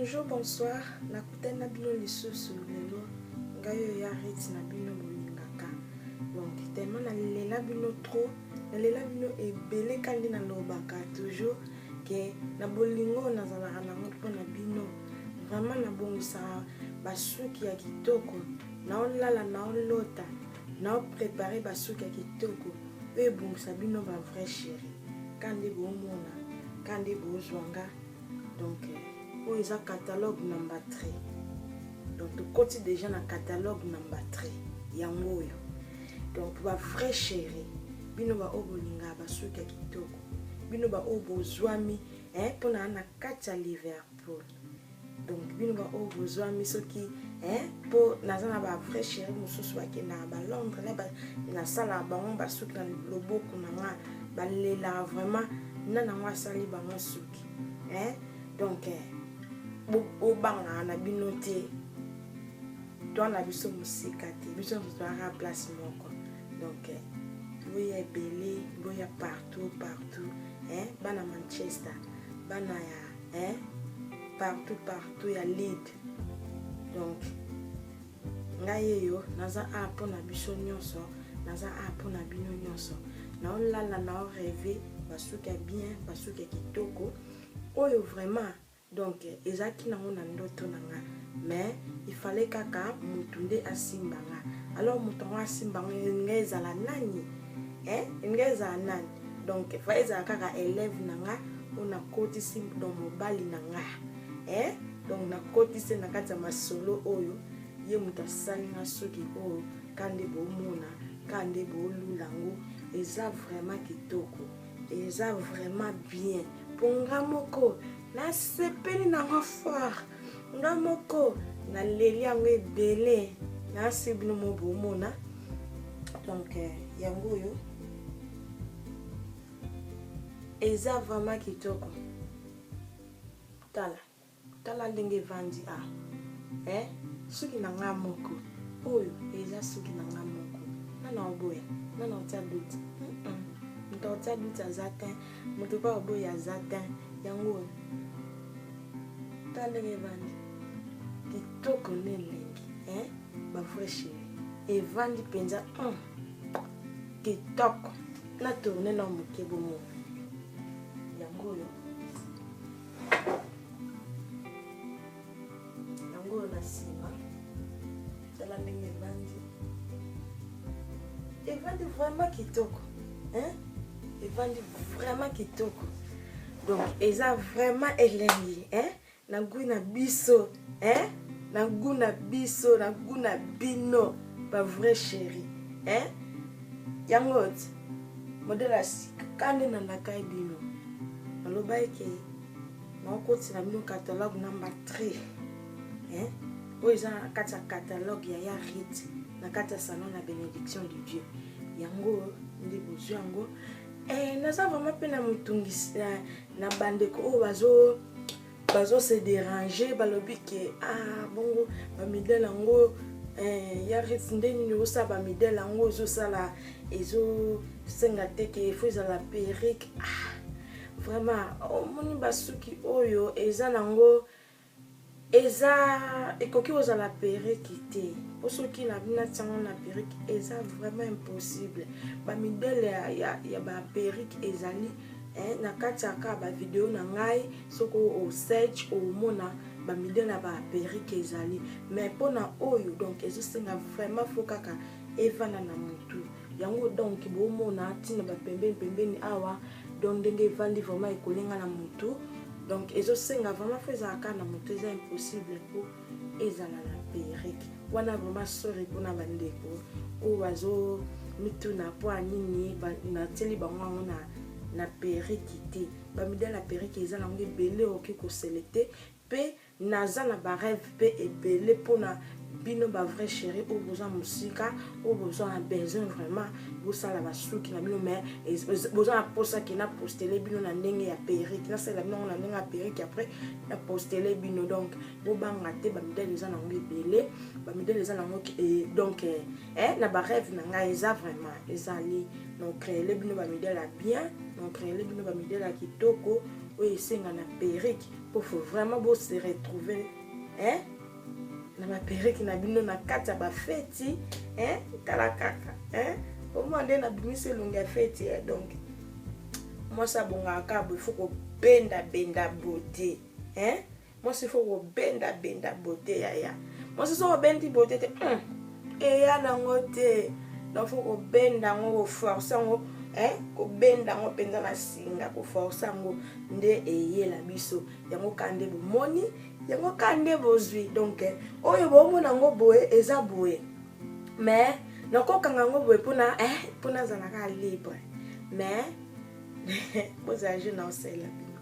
Bonjour, bonsoir, nakutani na bino lisusu lelo ngai oyo ya Ritz na bino bolingaka. Donc tellement nalela bino trop, nalela bino ebele kandi nalobaka toujours ke na bolingo oyo nazalaka nango mpo na bino vraiment nabongisaka basuki ya kitoko, naolala naolota naoprepare basuki ya kitoko oyo ebongisa bino ba vrai chérie kandi bomona kandi bozwa nga. Donc oyo eza catalogue number 3. Donc tokoti déjà na catalogue number 3 yango oyo. Donc ba vrai chérie, bino ba oyo bolingaka basuki ya kitoko, bino ba oyo bozwami eh, mpona na kati ya Liverpool. Donc bino ba oyo bozwami soki eh, mpo naza na ba vrai chérie mosusu bakendaka ba Londres na nasalaka bango basuki na loboko na nga, balelaka vraiment na nango asali bango suki eh? Donc eh, bobangaka na bino te, toa na biso mosika te, biso nyonso toyaka place moko. Donc eh, boya ebele, boya partout partout eh? Bana Manchester, bana ya eh? Partout partout ya Leeds. Donc ngai eyo naza a mpo na biso nyonso, naza a mpo na bino nyonso. Naolala naoreve basuki ya bien, basuki ya kitoko oyo vraiment. Donc ezalaki nango na ndoto na nga, mais il fallait kaka mutu nde asimba nga. Alors mutu yango asimba nga, nga ezala nani eh? Nga ezala nani? Donc fa ezala kaka élève na nga oyo nakotisi, donc mobali na nga eh? Donc nakotisi na kati ya masolo oyo, ye moto asali nga suki oyo ka nde bomona, ka nde bolula yango. Eza vraiment kitoko, eza vraiment bien mpo nga moko nasepeli nango fort, nga moko naleli yango ebele, nasi bino mo bomona. Donc yango oyo eza vraiment kitoko. Tala tala ndenge evandi a eh? Suki na nga moko oyo eza suki na nga moko, nana oboya, nana otia doute, moto otia doute aza te, moto mpe oboya aza te. Yango oyo tala ndenge evandi kitoko nde elengi eh? Ba vrai chérie, evandi mpenza kitoko. Na tourne na moke bomona yango oyo, yango oyo na nsima. Tala ndenge evandi, evandi vraiment kitoko hein? Evandi vraiment kitoko. Donc eza vraiment elengi hein? Na goût na biso hein? Na goût na biso, na goût na bino ba vrai chérie hein? Yango ti modèle ya sika ka nde nalaka bino, naloba eke naokotisa bino catalogue number 3 hein? Oyo eza na kati ya catalogue ya ya Rit, na kati ya salon na bénédiction de Dieu. Yango nde bozwi yango eh, naza vraiment mpe na motungisi na bandeko oyo bazo se déranger, balobi ke ah bongo bamidele yango eh, ya Rit nde nini osala bamidele yango ezosala ezosenga te ke fo ezala perruque. Ah, vraiment omoni basuki oyo eza nango eza ekoki kozala perruque te, mpo soki na bino natiango na perruque eza vraiment impossible. Bamidele ya baperruque ezali eh, na kati ya kaka bavideo na ngai, soki osearch omona bamidele ya baperruque ezali. Mais mpona oyo donc ezosenga vraiment fo kaka evanda na motu yango. Donc bomona ntina bapembeni pembeni awa, donc ndenge evandi vraiment ekolenga na motu. Donc ezosenga vraiment fo ezala kaka na motu, eza impossible mpo ezala na perruque wana. Vraiment sorry mpona bandeko oyo bazo mituna mpo ya nini natieli bango yango na perruque te. Bamidele ya perruque eza nango ebele, okoki koselecte. Mpe naza na barêve mpe ebele mpona bino ba vrai chéri oyo boza mosika, oyo boza na besoin vraiment bosala basuki na bino, mais boza na mposa ke napostele bino na ndenge ya perruque, nasalela bino yango na ndenge ya perruque, après napostele bino. Donc bobanga te, bamidele eza nango ebele, bamidele eza nango. Donc eh, na barêve na ngai eza vraiment ezali donc créele bino bamidele ya bien. Na créer bino ba modèle ya kitoko oyo esenga na perruque po faut vraiment bo se retrouver, hein, na ba perruque na bino na kati ya ba feti, hein. Tala kaka, hein, omona nde nabimisi elongi ya feti, eh. Donc mwasi abongaka kaka boye, faut kobenda-benda beauté, hein. Mwasi faut kobenda-benda beauté, yaya. Mwasi soki obendi beauté te, eya nango te. Donc faut kobenda yango, koforce yango, kobenda yango mpenza na singa, koforce yango nde eyela biso yango. Ka nde bomoni yango, ka nde bozwi. Donc oyo bomona yango boye, eza boye, mais nakokanga yango boye mpona azalaka libre, mais bozala je na osala bino.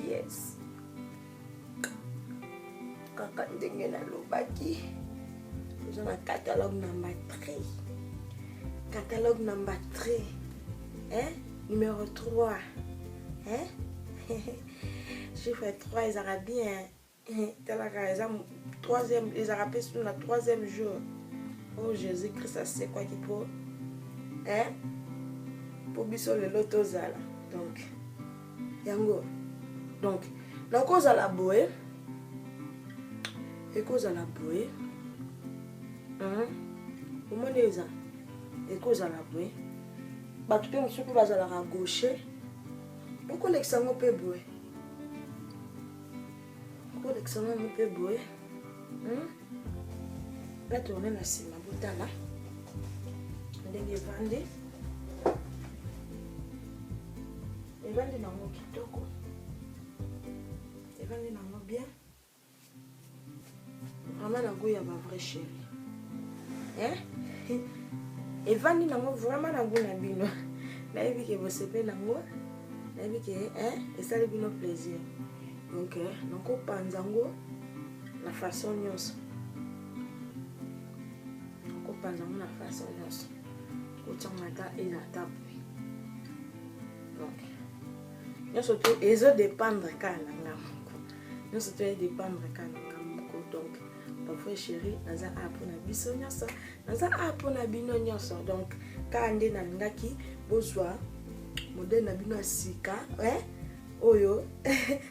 Yes, kaka ndenge nalobaki, toza na catalogue number 3, catalogue number 3, hein? Numéro 3, hein? Chiffre 3 ezalaka bien. Talaka, eza troisième, ezalaka mpe sunu na troisième jour oyo Jésus Christ asekwaki mpo, hein, mpo biso lelo tozala. Donc yango, donc nakozala boye, ekozala boye, omoni, eza ekozala boye. Bato mpe mosusu mpe bazalaka gaucher, bokolekisa yango mpe boye, bokolekisa yango mpe boye. Na tourne na nsima, botala ndenge evandi, evandi nango kitoko, evandi nango bien, vraiment na goût ya ba vrai chéri, eh? Evandi nango vraiment na goût na bino. Nayebi ke bosepeli nango, nayebi ke esali bino plaisir. Donc nakopanza yango na façon nyonso, nakopanza yango na façon nyonso, kotiango ata eza ata boye. Donc nyonso to ezodépendre kaka na nga moko, nyonso to edépendre kaka na nga moko. Donc ba vrai chéri, naza a mpona biso nyonso, naza a mpona bino nyonso. Donc kaka nde nalingaki bozwa modèle na bino ya sika, eh? Oyo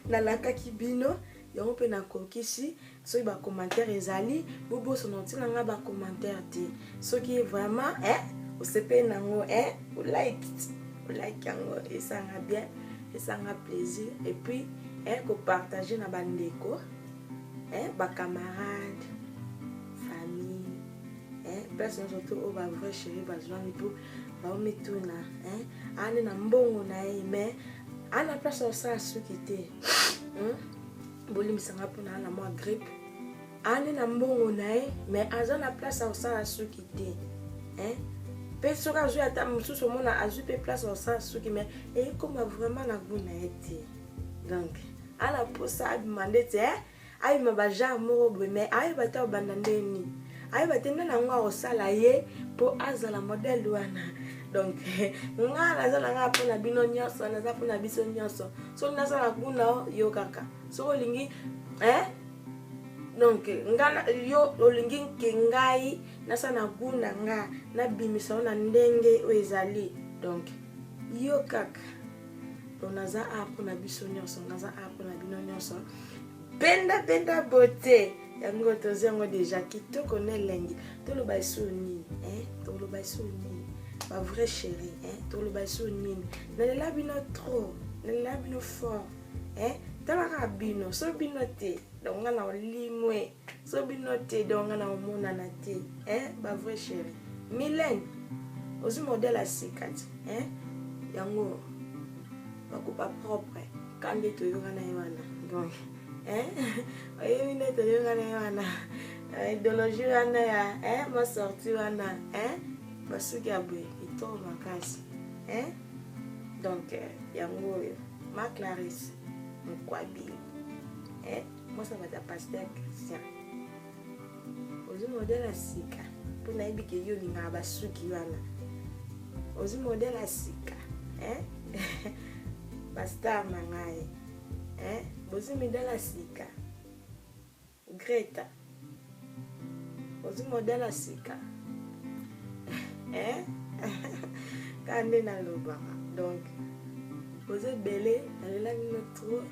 nalakaki bino yango mpe nakokisi. Soki ba commentaire ezali, bobosana otina nga ba commentaire te. Soki vraiment, eh, osepeli nango, eh, olike, olike yango, esanga bien, esanga plaisir. Et puis, eh, kopartage na bandeko, eh, ba camarade, famille, eh, place nyonso to oyo ba vrai chéri bazwami, mpo baomituna, eh, ane na mbongo na ye, mais ana place osala suki te, Bolimbisanga mpona ana mwa grippe. Ane na mbongo na ye, mais aza na place ya kosala suki te, mpe soki azwi ata mosusu, omona azwi mpe place ya kosala suki, mais ekoma vraiment na goût na ye te. Donc ala mposa abima ndeti, abima ba genre moko boye, mais ayeba te akobanda ndenge nini, ayeba te nde nango akosala ye mpo azala modèle wana. Donc nga naza na nga mpona bino nyonso, naza mpona biso nyonso. Soki nasala kuna, yo kaka soki olingi, eh? Donc nga, yo olingi ke ngai nasala na goût na nga, nabimisa yo na ndenge oyo ezali. Donc yo kaka. Donc naza a mpona biso nyonso, naza a mpona bino nyonso. Benda benda beauté, yango tozwi yango déjà kitoko na elengi. Toloba esu nini, eh? Toloba esu nini, ba vrai chéri, eh? Toloba esu nini? Nalela bino trop, nalela bino fort, eh? Tala kaka bino, so bino te, donc nga na olimwe, so bino te, donc nga na omonana te, eh? Ba vrai chéri, Mylène ozwi modèle ya sika ti, eh? Yango bakupa propre ka nde toyokana ye wana. Donc, oyebi nde toyokana ye wana, idéologie wana ya ma sortie wana, basuki ya boye kitoko makasi. Donc yango oyo ma Clarisse Mokwabili, mwasi ya bato ya pasteur Christian, ozwi modèle ya sika mpo nayebi ke yo olingaka basuki wana. Ozwi modèle ya sika, ba star na ngai, bozwi modèle ya sika. Greta, ozwi modèle ya sika, kaka nde nalobaka. Donc Boza ebele, nalela bino trop,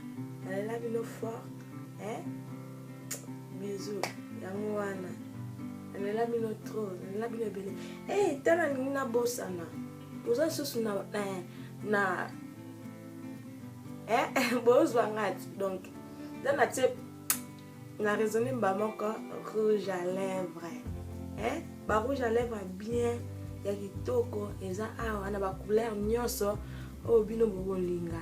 nalela bino fort. Eh? Bisous. Yango wana. Nalela bino trop, nalela bino ebele. Eh, hey, tala nalingi nabosana. Boza lisusu na na, na eh, bozwa nga donc eza na tie na raisonne mba moko rouge à lèvre eh? Ba rouge à lèvre bien ya kitoko eza awa na ba couleur nyonso oyo bino bokolinga.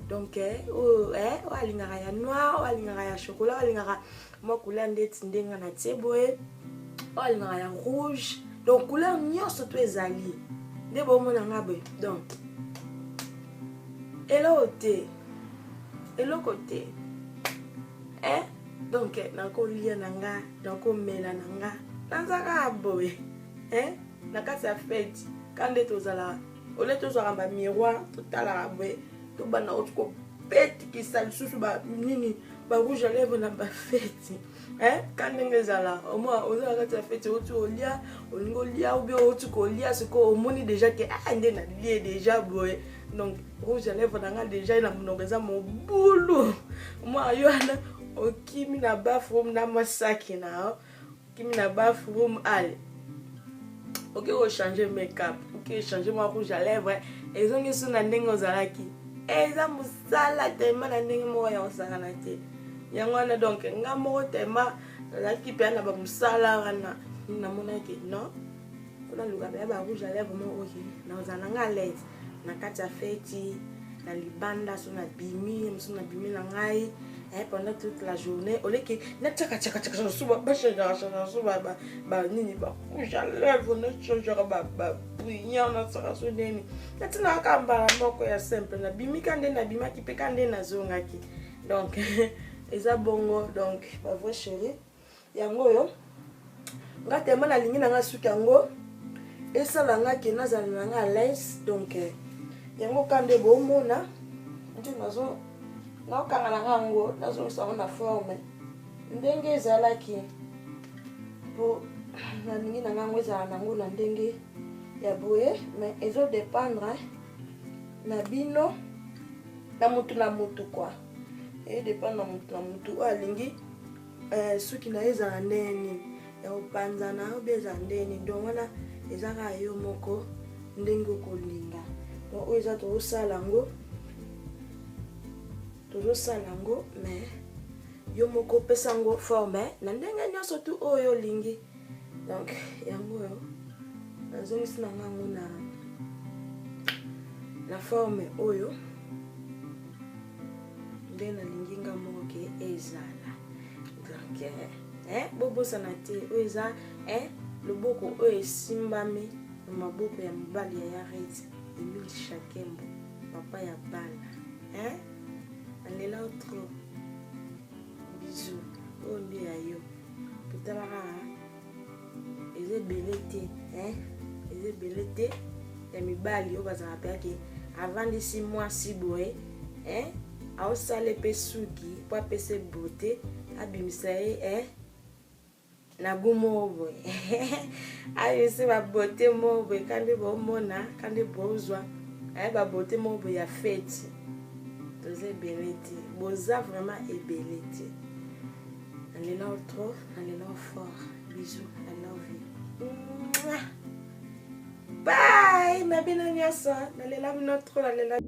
Donc oyo eh, oyo alingaka ya noir, oyo alingaka ya chocolat, oyo alingaka mwa couleur ndeti ndenge na tie boye, oyo alingaka ya rouge, donc couleur nyonso to ezali nde bomona nga boye. Donc eloko te, eloko te eh? Donc nakolia na nga, nakomela na nga, naza kaka boye eh? Na kati ya fete ka nde tozalaka, ole tozwaka ba miroir totalaka boye, tobanda kopetikisa lisusu ba nini ba rouge à lèvre na ba fete eh? Ka ndenge ezala omoi oza na kati ya fete, oti olia, olingi olia ou bien oti kolia, sikoyo omoni déjà ke ah, nde nalie déjà boye, donc rouge à lèvre na nga déjà na monoko eza mobulu. Mwa yo wana okimi na bathroom na masaki na yo, okimi na bathroom, ale oke kochange makeup, oke change mwa rouge à lèvre, ezongi so na ndenge ozalaki. Eza mosala tema na ndenge moko ya kosakana te. Yango wana donc nga moko tema nazalaki mpe na bamosala wana, namonaki non, mpona luka mpe ba rouge à lèvre moko oke nazala na nga à l'aise na kati ya feti, na libanda, so nabimi, mosu nabimi na ngai pendant toute la journée, oleki natiakatiakatiaka so bachangeaka changeaka so banini ba rouge à lèvre, nachangeaka babrillant, nasaka so ndeni natinaka kaka mbala moko ya simple, nabimi ka nde nabimaki mpe ka nde nazongaki. Donc eza bongo. Donc ba vrai chéri, yango oyo nga tema nalingi na nga suki yango esala nga ke nazala na nga à l'aise. Donc yango ka nde bomona nde nazo naokanga na nga yango, nazongisa yango na forme ndenge ezalaki, po nalingi na nga yango ezala nango na ndenge ya boye. Mais ezodépendre na bino, na mutu na mutu quoi, edépendre na mutu na mutu oyo alingi suki na ye ezala ndenge nini, ya kopanzana obi ezala ndenge nini. Donc wana eza kaka yo moko ndenge okolinga. Donc oyo eza tozosala yango, tozosala yango, mais yo moko opesa yango forme na ndenge nyonso tu oyo olingi. Donc yango oyo nazongisi na nga yango na forme oyo nde nalingi nga moko ke ezala. Donc bobosana te, oyo eza loboko oyo esimbami na maboko ya mobali ya Yaret Emile Shakembo, papa ya bana. Nalela trop, bisous. Oyo nde ya yo, totalaka eza ebele te, eza ebele te ya mibali oyo bazalaka mpe ake avandisi mwasi boye, aosala mpe suki mpo apesa beauté, abimisa ye na gu moko boye, abimisi babeauté moko boye. Kandi bomona, kandi bozwa aye babeauté moko boye ya feti. Toza ebele te, boza vraiment ebele te. Nalela trop, nalela fort. Bisous, I love you. Mwah! Bye na bino nyonso, nalela bino trop, nalela.